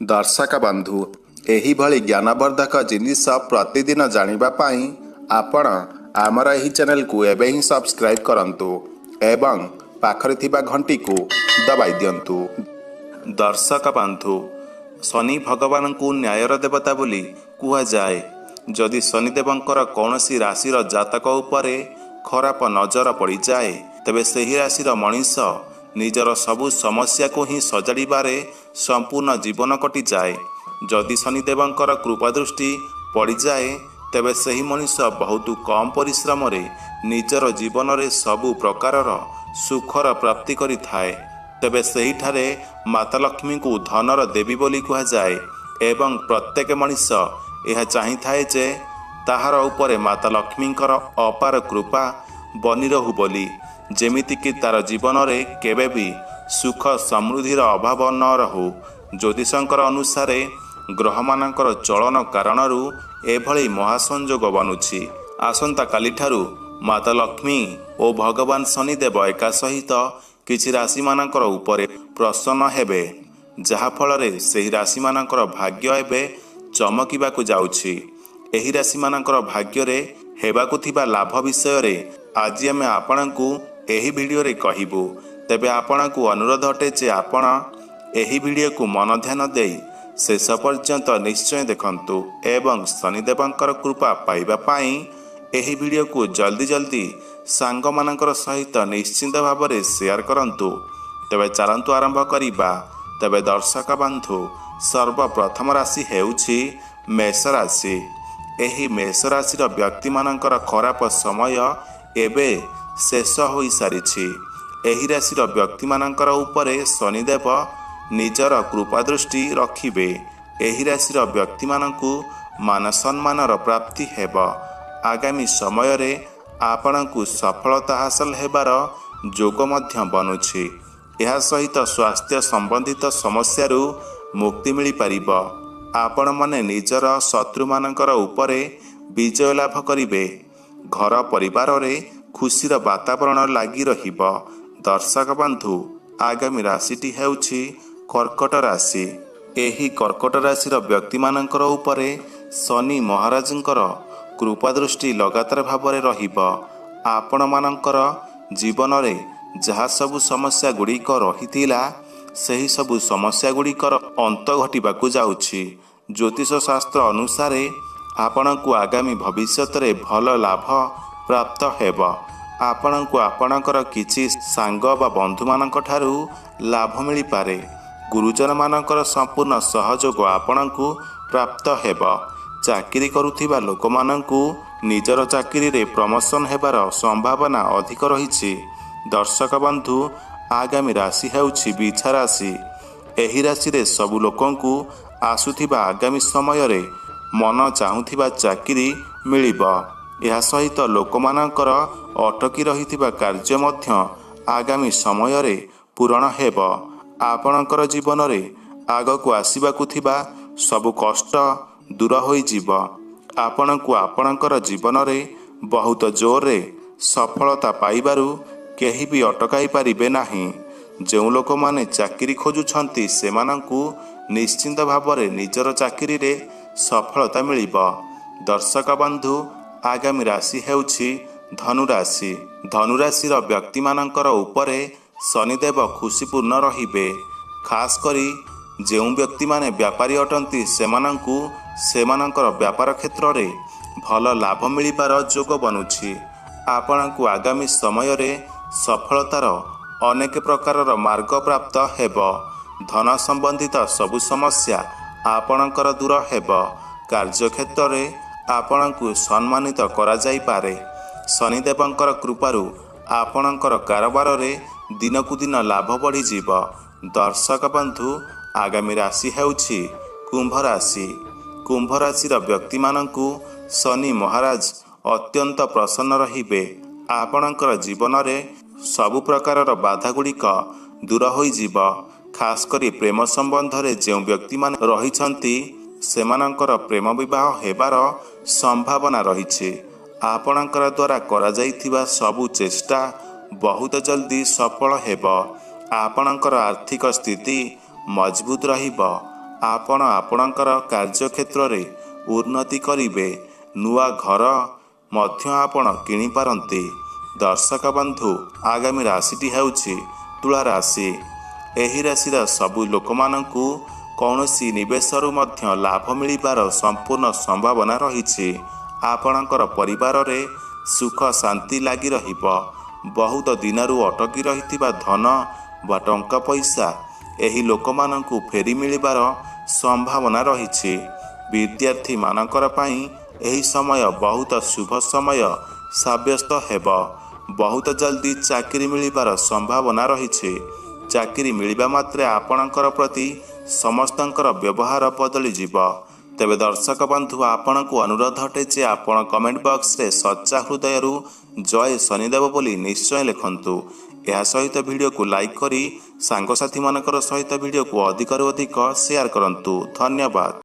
ଦର୍ଶକ ବନ୍ଧୁ, ଏହିଭଳି ଜ୍ଞାନବର୍ଦ୍ଧକ ଜିନିଷ ପ୍ରତିଦିନ ଜାଣିବା ପାଇଁ ଆପଣ ଆମର ଏହି ଚ୍ୟାନେଲକୁ ଏବେ ହିଁ ସବସ୍କ୍ରାଇବ୍ କରନ୍ତୁ ଏବଂ ପାଖରେ ଥିବା ଘଣ୍ଟିକୁ ଦବାଇ ଦିଅନ୍ତୁ। ଦର୍ଶକ ବନ୍ଧୁ, ଶନି ଭଗବାନଙ୍କୁ ନ୍ୟାୟର ଦେବତା ବୋଲି କୁହାଯାଏ। ଯଦି ଶନିଦେବଙ୍କର କୌଣସି ରାଶିର ଜାତକ ଉପରେ ଖରାପ ନଜର ପଡ଼ିଯାଏ, ତେବେ ସେହି ରାଶିର ମଣିଷ ନିଜର ସବୁ ସମସ୍ୟାକୁ ହିଁ ସଜାଡ଼ିବାରେ ସମ୍ପୂର୍ଣ୍ଣ ଜୀବନ କଟିଯାଏ। ଯଦି ଶନିଦେବଙ୍କର କୃପାଦୃଷ୍ଟି ପଡ଼ିଯାଏ, ତେବେ ସେହି ମଣିଷ ବହୁତ କମ୍ ପରିଶ୍ରମରେ ନିଜର ଜୀବନରେ ସବୁ ପ୍ରକାରର ସୁଖର ପ୍ରାପ୍ତି କରିଥାଏ। ତେବେ ସେହିଠାରେ ମାତା ଲକ୍ଷ୍ମୀଙ୍କୁ ଧନର ଦେବୀ ବୋଲି କୁହାଯାଏ ଏବଂ ପ୍ରତ୍ୟେକ ମଣିଷ ଏହା ଚାହିଁଥାଏ ଯେ ତାହାର ଉପରେ ମାତା ଲକ୍ଷ୍ମୀଙ୍କର ଅପାର କୃପା ବନି ରହୁ ବୋଲି, ଯେମିତିକି ତାର ଜୀବନରେ କେବେ ବି ସୁଖ ସମୃଦ୍ଧିର ଅଭାବ ନ ରହୁ। ଜ୍ୟୋତିଷଙ୍କର ଅନୁସାରେ ଗ୍ରହମାନଙ୍କର ଚଳନ କାରଣରୁ ଏଭଳି ମହାସଂଯୋଗ ବନୁଛି। ଆସନ୍ତାକାଲିଠାରୁ ମାତା ଲକ୍ଷ୍ମୀ ଓ ଭଗବାନ ଶନିଦେବ ଏକା ସହିତ କିଛି ରାଶିମାନଙ୍କର ଉପରେ ପ୍ରସନ୍ନ ହେବେ, ଯାହାଫଳରେ ସେହି ରାଶିମାନଙ୍କର ଭାଗ୍ୟ ଏବେ ଚମକିବାକୁ ଯାଉଛି। ଏହି ରାଶିମାନଙ୍କର ଭାଗ୍ୟରେ ହେବାକୁ ଥିବା ଲାଭ ବିଷୟରେ ଆଜି ଆମେ ଆପଣଙ୍କୁ ଏହି ଭିଡ଼ିଓରେ କହିବୁ। ତେବେ ଆପଣଙ୍କୁ ଅନୁରୋଧ ଅଟେ ଯେ ଆପଣ ଏହି ଭିଡ଼ିଓକୁ ମନ ଧ୍ୟାନ ଦେଇ ଶେଷ ପର୍ଯ୍ୟନ୍ତ ନିଶ୍ଚୟ ଦେଖନ୍ତୁ ଏବଂ ଶନିଦେବଙ୍କର କୃପା ପାଇବା ପାଇଁ ଏହି ଭିଡ଼ିଓକୁ ଜଲ୍ଦି ଜଲ୍ଦି ସାଙ୍ଗମାନଙ୍କର ସହିତ ନିଶ୍ଚିନ୍ତ ଭାବରେ ସେୟାର କରନ୍ତୁ। ତେବେ ଚାଲନ୍ତୁ ଆରମ୍ଭ କରିବା। ତେବେ ଦର୍ଶକ ବନ୍ଧୁ, ସର୍ବପ୍ରଥମ ରାଶି ହେଉଛି ମେଷ ରାଶି। ଏହି ମେଷ ରାଶିର ବ୍ୟକ୍ତିମାନଙ୍କର ଖରାପ ସମୟ ଏବେ ଶେଷ ହୋଇସାରିଛି। ଏହି ରାଶିର ବ୍ୟକ୍ତିମାନଙ୍କର ଉପରେ ଶନିଦେବ ନିଜର କୃପାଦୃଷ୍ଟି ରଖିବେ। ଏହି ରାଶିର ବ୍ୟକ୍ତିମାନଙ୍କୁ ମାନ ସମ୍ମାନର ପ୍ରାପ୍ତି ହେବ। ଆଗାମୀ ସମୟରେ ଆପଣଙ୍କୁ ସଫଳତା ହାସଲ ହେବାର ଯୋଗ ମଧ୍ୟ ବନୁଛି। ଏହା ସହିତ ସ୍ୱାସ୍ଥ୍ୟ ସମ୍ବନ୍ଧିତ ସମସ୍ୟାରୁ ମୁକ୍ତି ମିଳିପାରିବ। ଆପଣମାନେ ନିଜର ଶତ୍ରୁମାନଙ୍କର ଉପରେ ବିଜୟ ଲାଭ କରିବେ। ଘର ପରିବାରରେ ଖୁସିର ବାତାବରଣ ଲାଗି ରହିବ। ଦର୍ଶକ ବନ୍ଧୁ, ଆଗାମୀ ରାଶିଟି ହେଉଛି କର୍କଟ ରାଶି। ଏହି କର୍କଟ ରାଶିର ବ୍ୟକ୍ତିମାନଙ୍କର ଉପରେ ଶନି ମହାରାଜଙ୍କର କୃପାଦୃଷ୍ଟି ଲଗାତାର ଭାବରେ ରହିବ। ଆପଣମାନଙ୍କର ଜୀବନରେ ଯାହା ସବୁ ସମସ୍ୟା ଗୁଡ଼ିକ ରହିଥିଲା, ସେହି ସବୁ ସମସ୍ୟା ଗୁଡ଼ିକର ଅନ୍ତ ଘଟିବାକୁ ଯାଉଛି। ଜ୍ୟୋତିଷ ଶାସ୍ତ୍ର ଅନୁସାରେ ଆପଣଙ୍କୁ ଆଗାମୀ ଭବିଷ୍ୟତରେ ଭଲ ଲାଭ ପ୍ରାପ୍ତ ହେବ। ଆପଣଙ୍କୁ ଆପଣଙ୍କର କିଛି ସାଙ୍ଗ ବା ବନ୍ଧୁମାନଙ୍କ ଠାରୁ ଲାଭ ମିଳିପାରେ। ଗୁରୁଜନମାନଙ୍କର ସମ୍ପୂର୍ଣ୍ଣ ସହଯୋଗ ଆପଣଙ୍କୁ ପ୍ରାପ୍ତ ହେବ। ଚାକିରି କରୁଥିବା ଲୋକମାନଙ୍କୁ ନିଜର ଚାକିରିରେ ପ୍ରମୋସନ୍ ହେବାର ସମ୍ଭାବନା ଅଧିକ ରହିଛି। ଦର୍ଶକ ବନ୍ଧୁ, ଆଗାମୀ ରାଶି ହେଉଛି ବିଛା ରାଶି। ଏହି ରାଶିରେ ସବୁ ଲୋକଙ୍କୁ ଆସୁଥିବା ଆଗାମୀ ସମୟରେ ମନ ଚାହୁଁଥିବା ଚାକିରି ମିଳିବ। ଏହା ସହିତ ଲୋକମାନଙ୍କର ଅଟକି ରହିଥିବା କାର୍ଯ୍ୟ ମଧ୍ୟ ଆଗାମୀ ସମୟରେ ପୂରଣ ହେବ। ଆପଣଙ୍କର ଜୀବନରେ ଆଗକୁ ଆସିବାକୁ ଥିବା ସବୁ କଷ୍ଟ ଦୂର ହୋଇଯିବ। ଆପଣଙ୍କୁ ଆପଣଙ୍କର ଜୀବନରେ ବହୁତ ଜୋରରେ ସଫଳତା ପାଇବାରୁ କେହି ବି ଅଟକାଇ ପାରିବେ ନାହିଁ। ଯେଉଁ ଲୋକମାନେ ଚାକିରି ଖୋଜୁଛନ୍ତି, ସେମାନଙ୍କୁ ନିଶ୍ଚିନ୍ତ ଭାବରେ ନିଜର ଚାକିରିରେ ସଫଳତା ମିଳିବ। ଦର୍ଶକ ବନ୍ଧୁ, ଆଗାମୀ ରାଶି ହେଉଛି ଧନୁରାଶି। ଧନୁରାଶିର ବ୍ୟକ୍ତିମାନଙ୍କର ଉପରେ ଶନିଦେବ ଖୁସିପୂର୍ଣ୍ଣ ରହିବେ। ଖାସ୍ କରି ଯେଉଁ ବ୍ୟକ୍ତିମାନେ ବ୍ୟାପାରୀ ଅଟନ୍ତି, ସେମାନଙ୍କୁ ସେମାନଙ୍କର ବ୍ୟାପାର କ୍ଷେତ୍ରରେ ଭଲ ଲାଭ ମିଳିବାର ଯୋଗ ବନୁଛି। ଆପଣଙ୍କୁ ଆଗାମୀ ସମୟରେ ସଫଳତାର ଅନେକ ପ୍ରକାରର ମାର୍ଗ ପ୍ରାପ୍ତ ହେବ। ଧନ ସମ୍ବନ୍ଧିତ ସବୁ ସମସ୍ୟା ଆପଣଙ୍କର ଦୂର ହେବ। କାର୍ଯ୍ୟକ୍ଷେତ୍ରରେ ଆପଣଙ୍କୁ ସମ୍ମାନିତ କରାଯାଇପାରେ। ଶନିଦେବଙ୍କର କୃପାରୁ ଆପଣଙ୍କର କାରବାରରେ ଦିନକୁ ଦିନ ଲାଭ ବଢ଼ିଯିବ। ଦର୍ଶକ ବନ୍ଧୁ, ଆଗାମୀ ରାଶି ହେଉଛି କୁମ୍ଭ ରାଶି। କୁମ୍ଭ ରାଶିର ବ୍ୟକ୍ତିମାନଙ୍କୁ ଶନି ମହାରାଜ ଅତ୍ୟନ୍ତ ପ୍ରସନ୍ନ ରହିବେ। ଆପଣଙ୍କର ଜୀବନରେ ସବୁ ପ୍ରକାରର ବାଧାଗୁଡ଼ିକ ଦୂର ହୋଇଯିବ। ଖାସ୍ କରି ପ୍ରେମ ସମ୍ବନ୍ଧରେ ଯେଉଁ ବ୍ୟକ୍ତିମାନେ ରହିଛନ୍ତି, ସେମାନଙ୍କର ପ୍ରେମ ବିବାହ ହେବାର ସମ୍ଭାବନା ରହିଛି। ଆପଣଙ୍କର ଦ୍ୱାରା କରାଯାଇଥିବା ସବୁ ଚେଷ୍ଟା ବହୁତ ଜଲ୍ଦି ସଫଳ ହେବ। ଆପଣଙ୍କର ଆର୍ଥିକ ସ୍ଥିତି ମଜବୁତ ରହିବ। ଆପଣ ଆପଣଙ୍କର କାର୍ଯ୍ୟକ୍ଷେତ୍ରରେ ଉନ୍ନତି କରିବେ। ନୂଆ ଘର ମଧ୍ୟ ଆପଣ କିଣିପାରନ୍ତି। ଦର୍ଶକ ବନ୍ଧୁ, ଆଗାମୀ ରାଶିଟି ହେଉଛି ତୁଳା ରାଶି। ଏହି ରାଶିର ସବୁ ଲୋକମାନଙ୍କୁ କୌଣସି ନିବେଶରୁ ମଧ୍ୟ ଲାଭ ମିଳିବାର ସମ୍ପୂର୍ଣ୍ଣ ସମ୍ଭାବନା ରହିଛି। ଆପଣଙ୍କର ପରିବାରରେ ସୁଖ ଶାନ୍ତି ଲାଗି ରହିବ। ବହୁତ ଦିନରୁ ଅଟକି ରହିଥିବା ଧନ ବା ଟଙ୍କା ପଇସା ଏହି ଲୋକମାନଙ୍କୁ ଫେରି ମିଳିବାର ସମ୍ଭାବନା ରହିଛି। ବିଦ୍ୟାର୍ଥୀମାନଙ୍କର ପାଇଁ ଏହି ସମୟ ବହୁତ ଶୁଭ ସମୟ ସାବ୍ୟସ୍ତ ହେବ। ବହୁତ ଜଲ୍ଦି ଚାକିରି ମିଳିବାର ସମ୍ଭାବନା ରହିଛି। ଚାକିରି ମିଳିବା ମାତ୍ରେ ଆପଣଙ୍କର ପ୍ରତି ସମସ୍ତଙ୍କର ବ୍ୟବହାର ବଦଳିଯିବ। ତେବେ ଦର୍ଶକ ବନ୍ଧୁ, ଆପଣଙ୍କୁ ଅନୁରୋଧ ଅଟେ ଯେ ଆପଣ କମେଣ୍ଟ ବକ୍ସରେ ସଚ୍ଚା ହୃଦୟରୁ ଜୟ ଶନିଦେବ ବୋଲି ନିଶ୍ଚୟ ଲେଖନ୍ତୁ। ଏହା ସହିତ ଭିଡ଼ିଓକୁ ଲାଇକ୍ କରି ସାଙ୍ଗସାଥିମାନଙ୍କର ସହିତ ଭିଡ଼ିଓକୁ ଅଧିକରୁ ଅଧିକ ସେୟାର କରନ୍ତୁ। ଧନ୍ୟବାଦ।